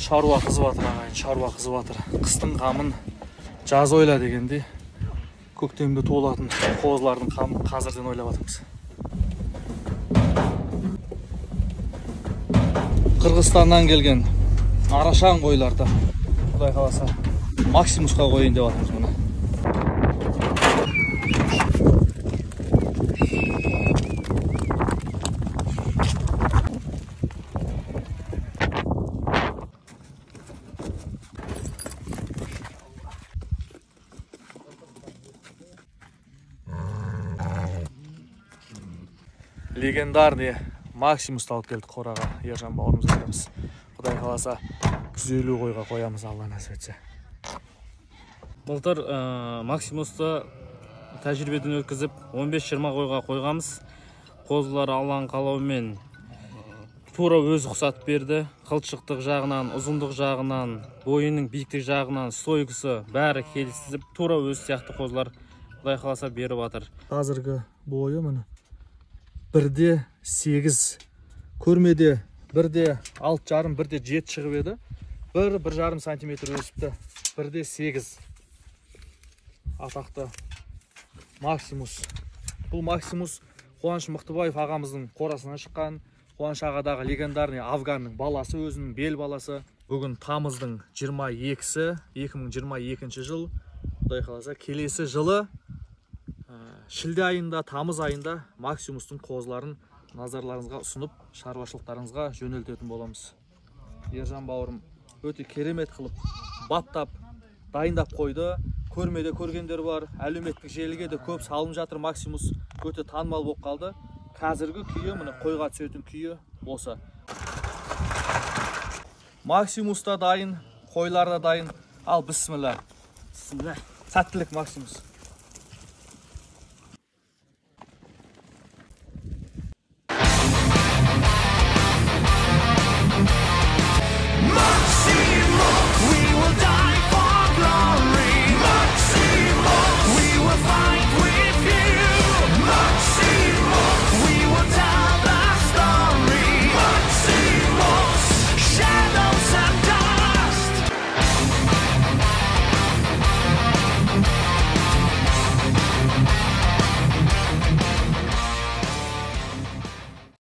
Шаруа қызып жатыр, ағайын, шаруа қызып жатыр. Қыстың қамын жаз ойла дегендей, көктемде туылатын қозылардың қамын қазірден ойлап жатырмыз. Қырғызстаннан келген арашан қойларды Құдай қаласа Максимусқа қояйын деп жатырмыз мына. Легендарный Максимусты алып келдік қораға. Ержан бауырымызға береміз. Құдай қаласа 150 қойға қоямыз, Алла нәсіп етсе. Былтыр Максимусты тәжірибеден өткізіп 15-20 қойға қойғанбыз. Қозылар Алланың қалауымен тура өзі ұқсатып берді. Қылшықтық жағынан, ұзындық жағынан, бойының биіктік жағынан, стойкасы бәрі келісіп, тура өзі сияқты қозылар Құдай қаласа беріп жатыр. Қазіргі бойы міне 1,8, көрмеде 1,6, 1,7 шығып еді. 1-1,5 сантиметр өсіпті. 1,8. Атақты Максимус. Бұл Максимус Қуаныш Мықтыбаев ағамыздың қорасынан шыққан. Қуаныш ағадағы легендарный Афганның баласы, өзінің бел баласы. Бүгін тамыздың 22-сі, 2022 жыл. Құдай қаласа келесі жылы шілде айында, тамыз айында Максимустың қозыларын назарларыңызға ұсынып, шаруашылықтарыңызға жөнелтетін боламыз. Ержан бауырым өте керемет қылып, баптап, дайындап қойды. Көрмеде көргендер бар, әлеуметтік желіге де көп салынып жатыр. Максимус өте танымал болып қалды. Қазіргі күйі, міне қойға түсетін күйі осы. Максимус та дайын, қойлар да дайын. Ал бісміллә. Бісміллә. Сәттілік, Максимус.